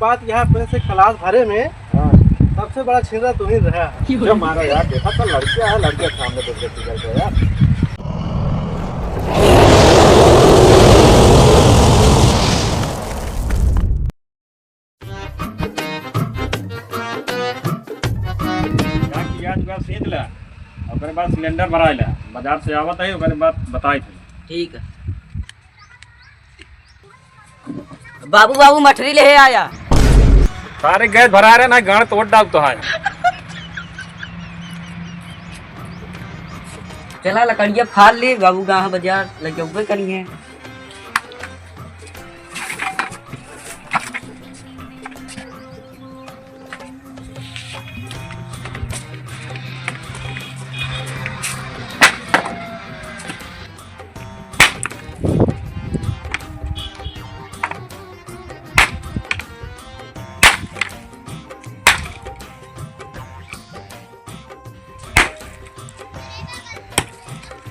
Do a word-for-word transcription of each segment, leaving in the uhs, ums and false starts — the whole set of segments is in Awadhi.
बात यहाँ पे से क्लास भरे में हाँ। सबसे बड़ा छिनरा तू ही रहा है। जब मारा यार, देखा तो लड़कियाँ है, लड़कियाँ सामने देख के पिघल गए यार। जाके गैस वैस सींच ला, ओकरे बाद सिलेंडर भराए ला। बाजार से आवत है, ओकरे बाद बताई थे। ठीक है। बाबू, बाबू, मठरी ले आया। सारे गैस भरा रहे ना, गाड़ तोड़ डाल तो है। चला लकड़िया फाड़ ले, बाबू, गाँव बाजार लग जाऊबे करिए।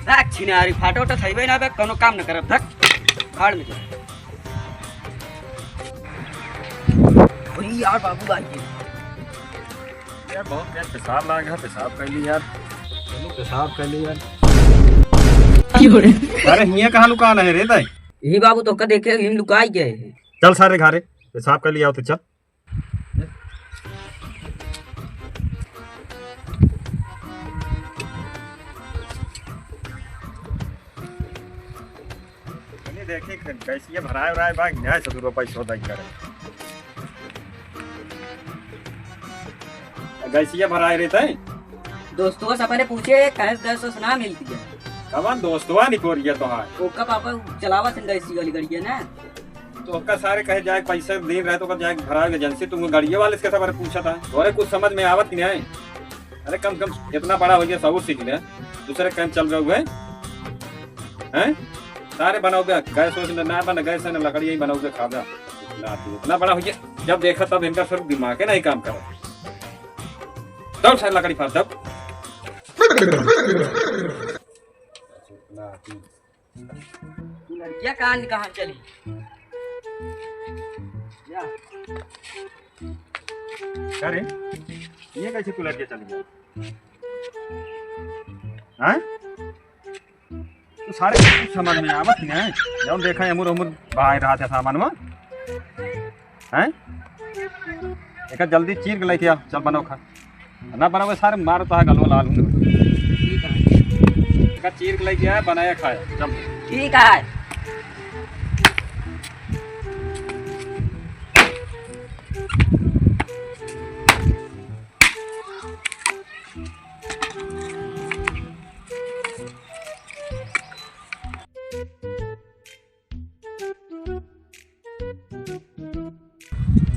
रख छिनारी, फाटो तो थइबे ना बे, कोनो काम न करब, धक, भाड़ में जा। ओई यार बाबू भाई के। यार बहुत तेज पेशाब लाग है, पेशाब कर ली यार। चलो पेशाब कर ली यार। अरे हियाँ कहाँ लुकाना है रे दाई? यही बाबू तो का देखे, हिम लुकाई गए हैं। चल सारे घरे, पेशाब कर लिया हो तो चल। नहीं देखी, गैसिया भराए उराए बा कि नहीं, ससुर पैसो दई करे। गैसिया भराए रहते हैं। दोस्तों से अपने पूछे, कहे गैस वैस ना मिलती है। कवन दोस्तवा निकोरिया तो है? ओका पापा चलावत हैं गैसी वाली गड़िया ना। तो ओका सारे कहे जाए, पैसे दिन रहे तो ओका जाए भराए एजेंसी, तुम गड़िया वाले से कैसे बारे पूछा था? तोरे कुछ समझ में आवत कि नहीं? अरे कम कम इतना बड़ा हो गया, सबूर सीख ले, दूसरे काम चल रहे हुए हैं। सारे बनाओगे गैस वैस में ना बना, गैस है ना लकड़ी यही बनाओगे, खा जा। इतना, इतना बड़ा हो गया, जब देखा तब इनका सिर्फ दिमाग है नहीं काम करा। तब सारे लकड़ी फाड़ तब। लड़किया कहाँ न कहाँ चली? या। अरे, ये कैसे तू लड़किया चली गई? हाँ? तू सारे कुछ समझ में आवत नहीं है। जौन देखा है, अमूर, अमूर भाई रहा था सामान में। हैं? एका जल्दी चीर के लेके आ, चल बनाओ खा। ना बनावे सारे, मारो तो है गलो लाल हूँ। ठीक है। एका चीर के लेके आ, बनाया खाया, चल। ठीक है।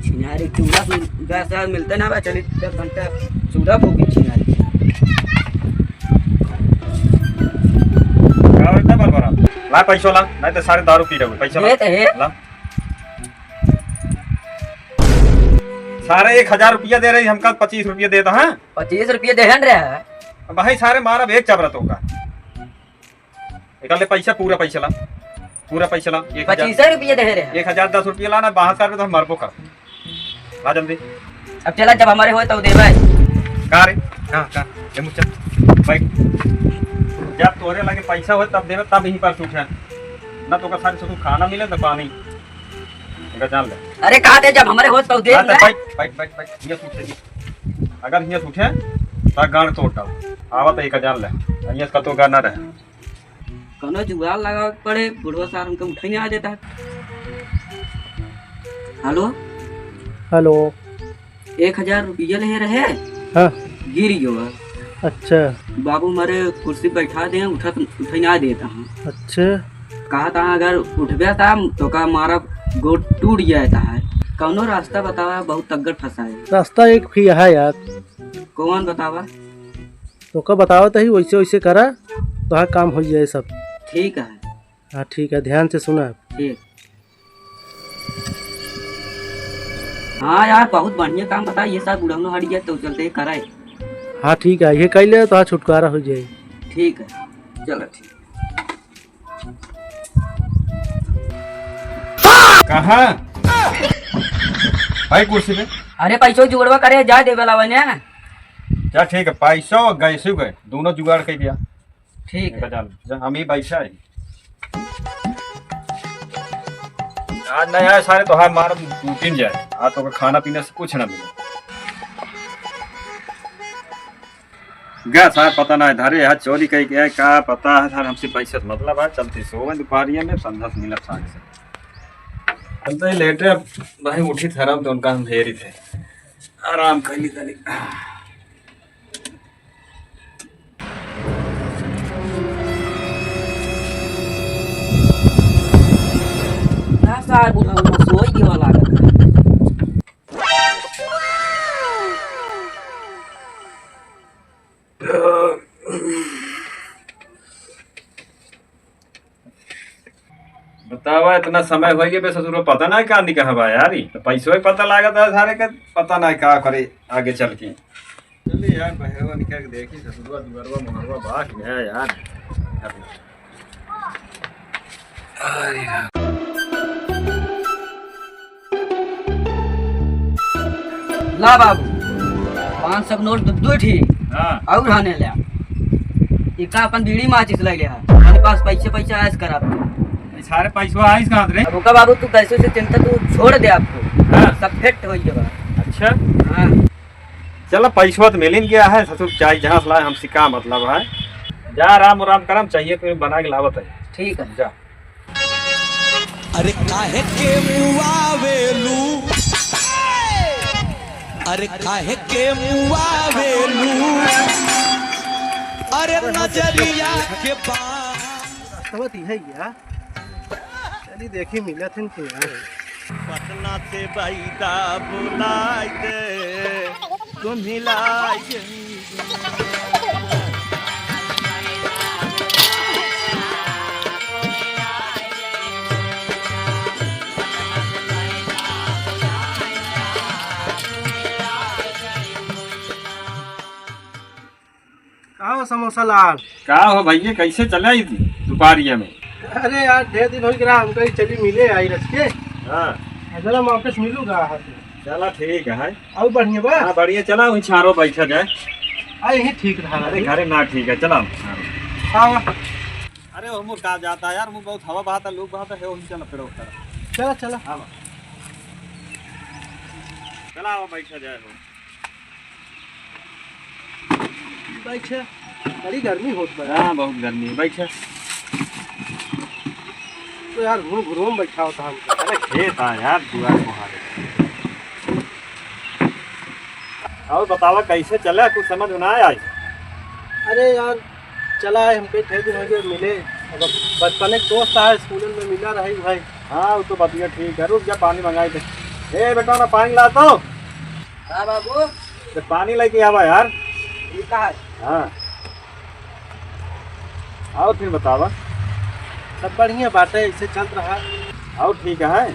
छिनारी चूड़ा फूल, गैस वैस मिलते ना बा, चली दस घंटा चूड़ा फूकी छिनारी। का होता बरबरा? ला पैसो ला, नहीं तो सारे दारू पी रहे हो, पैसो ला। ये तो है। ला। सारे एक हजार रुपया दे रही, हमका पच्चीस रुपया देता है। पच्चीस रुपया देहन रहा है। अब भाई सारे मारा भेज चाबरा तो का। निकाल ले पैसा, पूरा पैसा ला, पूरा पैसा ला, एक हजार। पच्चीस रुपये दे रहे हैं। एक हजार दस रुपये ला ना, बाहर कर दे तो हम मरबो कर। ला जल्दी। अब चला, जब हमारे होए तो देबे। का रे? का, का? ये मुझसे बैठ। जब तोरे लगे पैसा होए तब देबे, तब यहीं पर सूखे। ना तो का सारे सुबह खाना मिले तो पानी। इनका जान ले। अरे कहा थे जब हमारे होए तो दे हाँ, तो ना। बैठ, बैठ, बैठ, बैठ। ये सूखे जी। अगर ये सूखे, तो गांड तोड़ डाल। आवा तो एक जान ले। ये का तो गाना रहे। कौनो जुगाड़ लगावे के पड़े, बुढ़वा सार हमके उठे नहीं आ देता है। हेलो। हेलो। एक हजार रुपया ले रहे। हाँ। गिर गयो। अच्छा। बाबू मारे कुर्सी बैठा दे, उठत, उठे ना देता है। अच्छा। कहा था अगर उठबे था तो का मारा गोड़ टूट जाता है। कौनो रास्ता बतावा, बहुत तगड़ फंसा है। रास्ता एक भी है यार। कौन बतावा? तो का बतावत ही, वैसे वैसे करा, तो हाँ काम हो जाए सब। ठीक है। हाँ ठीक है, ध्यान से सुना। ठीक। हाँ यार, बहुत बढ़िया काम बता, ये सब बुढ़ौनो हट गया तो चलते ही कराए। हाँ ठीक है, ये कह ले तो हाँ छुटकारा हो जाए। ठीक है, चलो ठीक। कहाँ? भाई कुर्सी पे। अरे पैसो जुगड़वा करे, जा देवे लावे ने। चल ठीक है, पैसो और गैसो गए, दोनों जुगाड़ कर दिया। ठीक है। जा, हम ही बैठा है। आज नहीं आए सारे, तो हार मार टूटिन जाए। आज तो खाना पीना से कुछ ना मिले। गया सार, पता ना है, धारे यार चोरी कई गया, का पता है सार, हमसे पैसे से मतलब है, चलते सोवे दोपहरिया में, संध्या से मिलब सार से। चलते ही लेटे, अब भाई उठी थरब तो उनका हम हेरी थे, आराम कर ली तनी। ना सार, बुढ़ा उमर सोई के वाला है। बतावा, इतना समय होइ गया बे ससुरो, पता ना का निकहा बा यार, ई तो पैसो ही पता लागत है सारे के, पता ना का करे आगे चल के। चलिए यार, बहरवा निकल के देखी, ससुरवा दुआरवा मोहरवा बास में है यार। अरे राम। ला बाबू, पाँच सौ के नोट दो, दो ठी। हाँ। और रहने ले। इका अपन बीड़ी माचिस ले ले। अपने पास पैसे, पैसे आयस कर आपको। ये सारे पैसवा आइस कहाँ रे? अब ओका बाबू, तू पैसों से चिंता तू छोड़ दे आपको। हाँ। सब फिट हो जाएगा। अच्छा। हाँ। चला, पैसवा तो मिलिन गया है, ससुर चाहे जहाँ से लाए, हमसे का मतलब है। जा, आराम आराम करम, चाहिए तो बना के लावत है। ठीक है। जा। अरे काहे के मुआवेलू, अरे काहे के मुआवेलू, अरे नजरिया के बान। रास्ता तो है यार। चली देखी मिलत हन कि यार। पटना से बैदा बुलाई दे, तुम हिलाई दे। का हो समोसा लाल? का हो भैया, कैसे चले आई थी दोपहरिया में? अरे यार, ढेर दिन हो गया, हमका ही चली मिले आई रच के। हाँ। जरा मौके से मिलूंगा आपसे। चला ठीक है। और बढ़िया बा? हाँ बढ़िया, चला वही छारो बैठा जाए। आ, यही ठीक रहा अरे। घरे ना ठीक है, चला। हाँ। अरे वो मुर का जाता यार, मुर बहुत हवा बहाता, लोग बहाता है, वही चला पेड़ उतर। चला, चला। हाँ बा। चला, आओ बैठा जाए हो। बैठे, बड़ी गर्मी होत बा। हाँ, बहुत गर्मी है, बैठे। तो यार, घूम घूम बैठा होता हमका। अरे, खेत आ यार, दुआर मुहारे। और बतावा, कैसे चला? कुछ समझ में ना आया? अरे यार, चला है, हमके ढेर दिन हो गए मिले। अब बचपने के दोस्त आए, स्कूल में मिला रही भाई। हाँ, वो तो बतिया ठीक है। रुक जा, पानी मंगाई दे। ए बेटा, ना पानी ला तो। हाँ बाबू। तो पानी लेके आवा यार। ठीक है। हाँ। आओ फिर बतावा। सब बढ़िया बात है, ऐसे चल रहा। और ठीक है?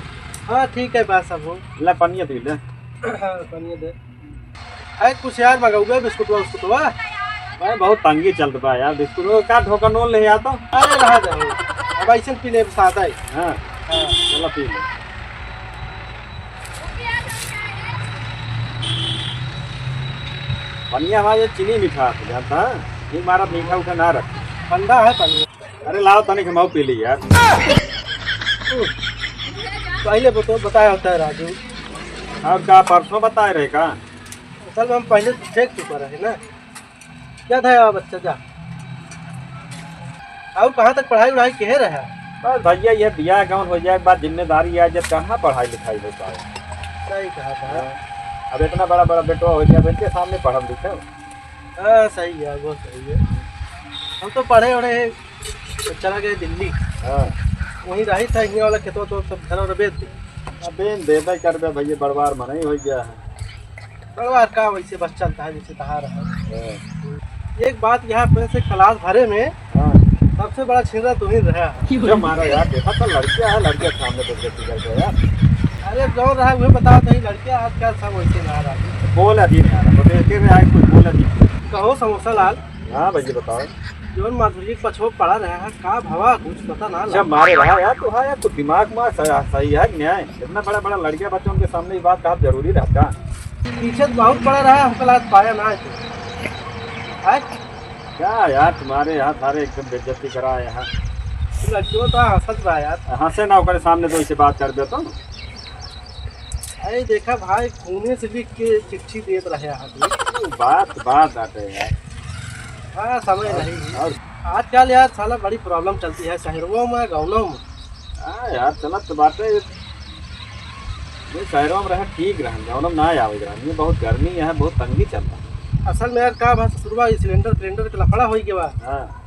हाँ, ठीक है, बस अब हो। ला, पनिया पी ले। हाँ, पनिया दे। अरे, कुछ यार मंगौबे बिस्कुटवा उस्कुटवा? अरे, बहुत तंगी चलत बा यार, बिस्कुट का धोखा नोन ले आ तो। अरे, रहा जाओ, अब ऐसे पी ले, सादा ही। हाँ। हाँ। चला पी ले। पनिया हमारे चीनी मीठा है, जानता है? ये हमारा मीठा उठा ना रख। ठंडा है पानी। अरे लाओ तनिक हम पी ली यार। पहले बतो-, बताया होता है राजू। और का परसों बताए रहे का? असल में हम पहले से फेंक चुका रहे ना। क्या था यार बच्चा, जा। और कहाँ तक पढ़ाई वढ़ाई केहे रहा? बस भैया, ये बियाह गौन हो जाए के बाद जिम्मेदारी आ जाए, कहाँ पढ़ाई लिखाई हो पाए। सही कहा था। हाँ। अब इतना बड़ा बड़ा बेटवा हो गया, अब इनके सामने पढ़ब लिखब। हाँ, सही है, वो सही है। हम तो पढ़े वढ़े हैं, तो चला गए दिल्ली। हाँ। वहीं रही था, हियाँ वाला खेतवा तो सब घर और बेच दे। अब बेन देबे करबे भैया, बड़वार मनई हो गया है। बड़वार का वैसे बस चलता है जैसे तहा रहा। हाँ। एक बात यहाँ पे से क्लास भरे में हाँ। सबसे बड़ा छिनरा तू ही रहा है। जो मारा यार, देखा तो लड़कियाँ है, लड़कियाँ सामने बैठ के टिकल गए यार। अरे जो रहा है वही बताओ तो, लड़कियाँ आजकल सब वैसे रहा है। बोल अभी नहीं आ रहा, तो देखे में आए कुछ बोल अभी। कहो समोसा लाल। हाँ भैया बताओ। जौन माधुरी के पछवा पड़ा रहा है, का भवा, कुछ पता ना अच्छा, लगा। मारे रहा यार, तू है यार, तू दिमाग में सही, सही है कि नहीं? इतना बड़ा बड़ा लड़किया बच्चों के सामने ये बात कहा जरूरी रहता? पीछे तो बहुत पड़ा रहा, हमको लाज पाया ना है तू। है? क्या यार, तुम्हारे यहाँ सारे एकदम बेइज्जती करा है यहाँ। लड़कियों तो हंसत रहा यार। हंसे ना, ओकरे सामने तो ऐसे बात कर देता हूँ। अरे देखा भाई, खूने से लिख के चिट्ठी देत रहे आदमी। बात, बात आते यार। हाँ, समय और, नहीं। और आजकल यार साला बड़ी problem चलती है शहरों में, गाँवों में। हाँ यार, चलत तो बाटे। ये शहरों में रहे ठीक रहन, गाँव में ना आवे रहन। ये बहुत गर्मी है, बहुत तंगी चल रहा है। असल में यार का बा ससुरवा, ये सिलेंडर, सिलेंडर के लफड़ा होई के बा। हाँ।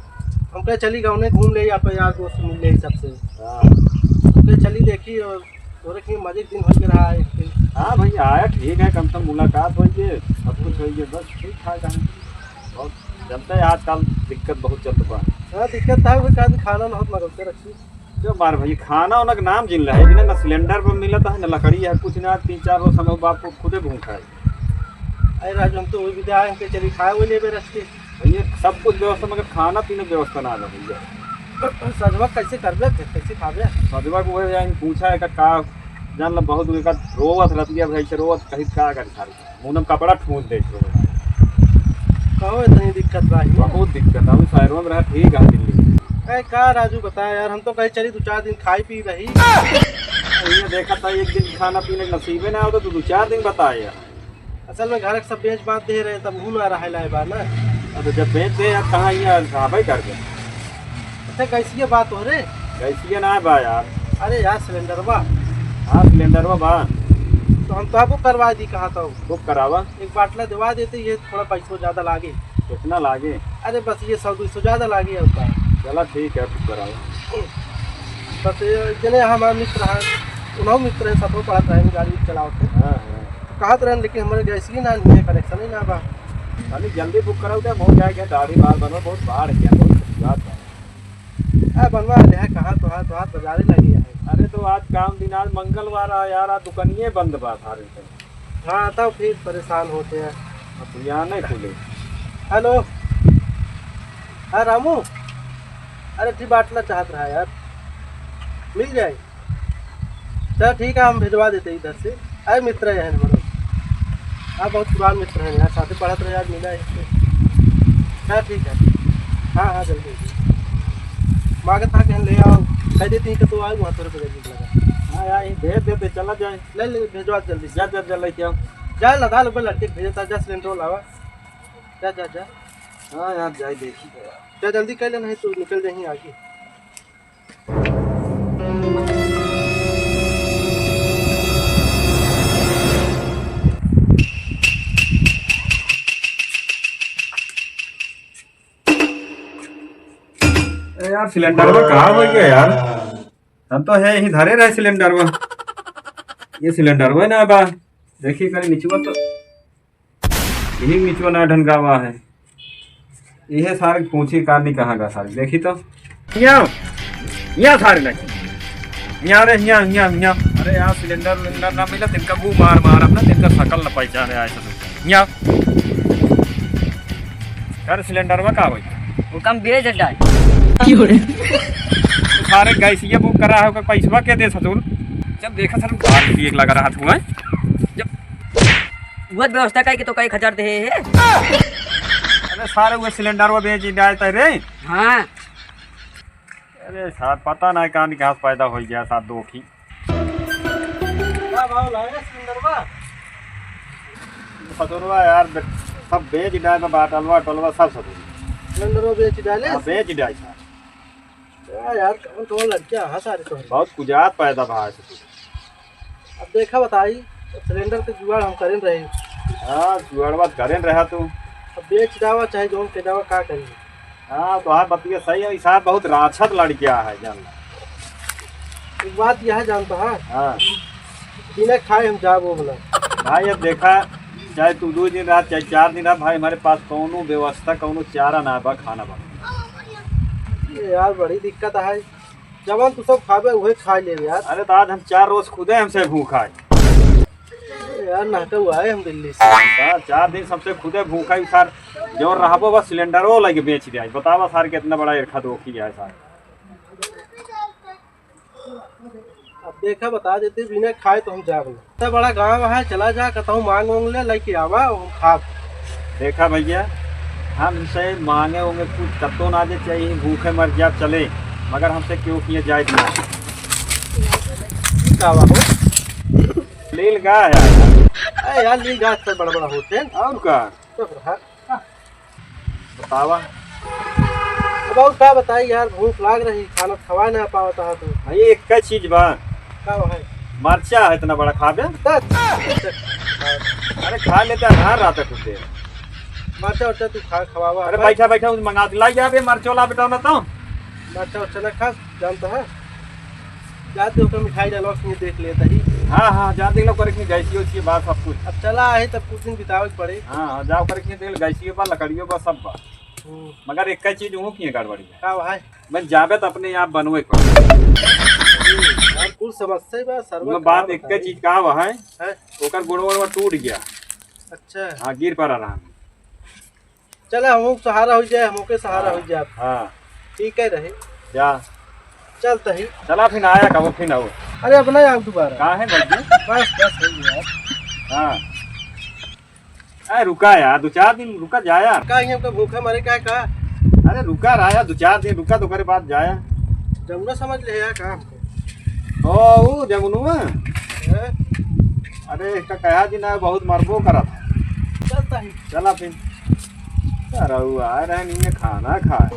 हम कहे चली गाँव में घूम ले, यहाँ पे यार दोस्त मिल ले सबसे। हाँ। हम कहे चली देखी और तोरे के मजे के दिन होई के रहा है। हाँ भैया, आया ठीक है, कम से कम मुलाकात होई के, सब कुछ होई के, बस ठीक ठाक है। बहुत जनता है आजकल, दिक्कत बहुत चलत बा। हाँ, दिक्कत है, वो का खाना बहुत मगलते रखी। जो मार भाई, खाना उना के नाम जिन रहा है, बिना ना सिलेंडर पर मिलत है, ना लकड़ी है, कुछ ना। तीन चार रोज हम बाप को खुदे भूखा है। अरे राजू, हम तो वही विद्या आए, हम कहे चली खाए वो लेबे रख के। भैया, सब कुछ व्यवस्था, मगर खाना पीने के व्यवस्था ना है भैया। सजवा कैसे करबे फिर, कैसे खाबे? सजवा को वही जान पूछा है का, का जान ला, बहुत एक रोवत रहती है भाई, से रोवत कहीं का कर खा रही। मुंह में कपड़ा ठूंस दे रही है। कहो इतनी दिक्कत बा ही? बहुत दिक्कत है, अभी शहरों में रहा ठीक है दिल्ली। ए, का राजू बता यार, हम तो कहीं चली दो चार दिन खाई पी रही। ये देखा था एक दिन खाना पीने के नसीबे ना होता तो दो चार दिन बताए यार। असल में घर के सब बेच बांट दे रहे, तब हूँ ना रहे लाए बा ना। अब जब बेच दे यार, कहाँ ये रहबे कर दे? अच्छा, गैसिया बात हो रे। गैसिया ना बा यार। अरे यार, सिलेंडर बा। हाँ, सिलेंडर बा। तो हम तो आपको करवा दी, कहा था। बुक करावा। एक बाटला दिवा देते, ये थोड़ा पैसों ज्यादा लागे। कितना लागे? अरे बस ये सौ दो सौ ज्यादा लागे और का। चला ठीक है, बुक करावा। बस ये जने हमारे मित्र हैं, उन्हों मित्र हैं, साथों पढ़त रहे, गाड़ी चलावत हैं। हाँ, हाँ। कहत रहन, लेकिन हमारे गैस ही ना है, कनेक्शन ही ना बा। अरे जल्दी बुक कराओ, क्या हो जाएगा, दाढ़ी बाल बनो, बहुत बाढ़ गया, बहुत बात है। आ, बनवा ले है, कहाँ तोहार, तोहार बाजारे लगी है। अरे तो आज काम दिन, आज मंगलवार है यार, आज दुकानिये बंद बा सारे से। हाँ, तब फिर परेशान होते हैं। अब यहाँ नहीं खुले। हेलो, हाँ रामू, अरे ठी बाटला चाहत रहा यार, मिल जाए? चल ठीक है, हम भिजवा देते इधर से। अरे मित्र है हमारा, हाँ बहुत पुरान मित्र है यार, साथे पढ़त रहे, आज मिला है इससे। चल ठीक है, हाँ हाँ जल्दी। मांगत था कि हम ले आओ, कह देती है कि तो आए वहाँ तोरे पे जल्दी लगा। हाँ यार, ये भेज देते, चला जाए। ले ले, भिजवा जल्दी से। जा, जा, जा, लेके आओ। जा, लदा लो, लड़के भेजता, जा, सिलेंडर लावा। जा, जा, जा। हाँ यार, जाए देखी तो यार। जा, जल्दी कर ले, नहीं तो निकल जाएंगे आगे। ए यार, सिलेंडरवा कहाँ हो गया यार? हम तो है यहीं धरे रहे सिलेंडरवा। ये सिलेंडरवा ना बा। देखिए, कहीं निचवा तो, यही निचवा ना ढंगावा है। यह सारे पूछी का नहीं कहाँ का सारे, देखी तो। यहाँ, यहाँ सारे नहीं। यहाँ रे, यहाँ, यहाँ, यहाँ। अरे यार, सिलेंडर उलेंडर ना मिला, तिनका मुंह मार मार अपना, तिनका शकल न पहचाने आए ससुर। यहाँ। यार, सिलेंडरवा का होई? वो कम बेच डाल। सारे गैसिया बुक करा है, ओकर पैसवा के दे ससुर? जब देखा ससुर, बाहर भी एक लगा रहा था, हैं? जब वो व्यवस्था कई के तो कई हजार दे है। अरे सारे वो सिलेंडरवा बेच डालता रे। हाँ। अरे सार, पता ना कहाँ निकास पैदा हो गया सार, दो की। का भाव लागे सिलेंडरवा? ससुरवा यार, बे-, सब बेच डाले बा, बाटलवा, टलवा सब ससुर। सिलेंडरवा बेच डाले? हाँ, बेच डाले सार। क्या यार, कौन कौन लड़कियां हैं सारे तोहरे? बहुत कुजात पैदा भा है ससुर। अब देखा बताई, सिलेंडर के जुगाड़ हम करेन रहे। हाँ, जुगाड़वा करेन रहा तू। अब बेच डावा चाहे जौन के डावा, का करी? हाँ, तोहार बतिया सही है, ई सार बहुत राक्षस लड़किया है, जान ला। एक बात यह जानता है? हाँ। बिना खाए हम जाब वो वाला। भाई, अब देखा, चाहे तू दो दिन रहा, चाहे चार दिन रहा, भाई, हमारे पास कौनो व्यवस्था, कौनो चारा ना बा, खाना बा। ये यार, बड़ी दिक्कत है। जवन तू सब खाबे, उहे खा लेबे यार। अरे, तो आज हम चार रोज खुदे हमसे भूखा है। यार, नहके हुआ है हम दिल्ली से। हाँ, चार दिन सबसे खुदे भूखा ही सार, जो रहबो बस सिलेंडरो लेके बेच दिया। बतावा सार, कितना बड़ा ईर्खा धोखी है सार। अब देखा, बता देते, बिना खाए तो हम जाब ना। इतना बड़ा गांव है, चला जा, कतहूँ मांग वांग ले, लेके आवा, हम खाब। देखा भैया, हमसे मांगे होंगे कुछ कत्तो ना जे चाहिए, भूखे मर जाब चले, मगर हमसे क्यों किए जाए ना। का बा हो? लील का है यार? अरे यार, लील गाछ से बड़ा बड़ा होते हैं। और का? चुप रहा। बतावा। अब और का बताई यार, भूख लाग रही, खाना खवा ना पावत हा तू। हाँ, ये एक का चीज बा। का है? मरचा है इतना बड़ा खाबे? बस। अरे खा लेते हैं, हार रहा था कुछ देर। मरचा उरचा तू खा, खवावा अरे भाई। बैठा बैठा उस मंगा ला जा बे, मरचो ला बेटा ना तो। मरचा उरचा ना खा, जानता है। जाते ओकर मिठाई डालो, उसमें देख लेता ही। हाँ, हाँ, जाते लोग करे कि गैसी वैसी बात सब कुछ। अब चला है तब कुछ दिन बितावे के पड़े। हाँ, हाँ, जाओ करे कि देख गैसियो बा, लकड़ियो बा, सब बा। हम्म। मगर एक चीज हूँ कि गड़बड़ी है। का भाई? मैं जाबे तो अपने आप बनवे के पड़े। यार, कुल समस्या ही बा, सर्वर मैं बात खराब एक है। चीज का हुआ है, हैं? ओकर गोड़वा वोड़वा टूट गया। अच्छा। हाँ, गिर पड़ा रहा। चला, हम सहारा हो जाए, हम ओके सहारा हाँ, हो जाए। हाँ। ठीक है रहे। जा। चलता ही। चला फिर आया कबो फिर आओ। अरे अब ना आओ दोबारा। कहाँ है भैया? बस, बस हो गया। हाँ। अरे रुका यार, दो चार दिन रुका जाया। का ही हमका भूखा मरे का है का? अरे रुका रहा यार, दो चार दिन रुका तो ओकरे बाद जाया। जमुना समझ ले यार का हमको। ओ, ऊ जमुनुआ? हैं? अरे, इसका कहा जी ना, बहुत मरबो करत। चलता ही। चला फिर। अरे, ऊ आ रहे नहीं है, खाना खाए।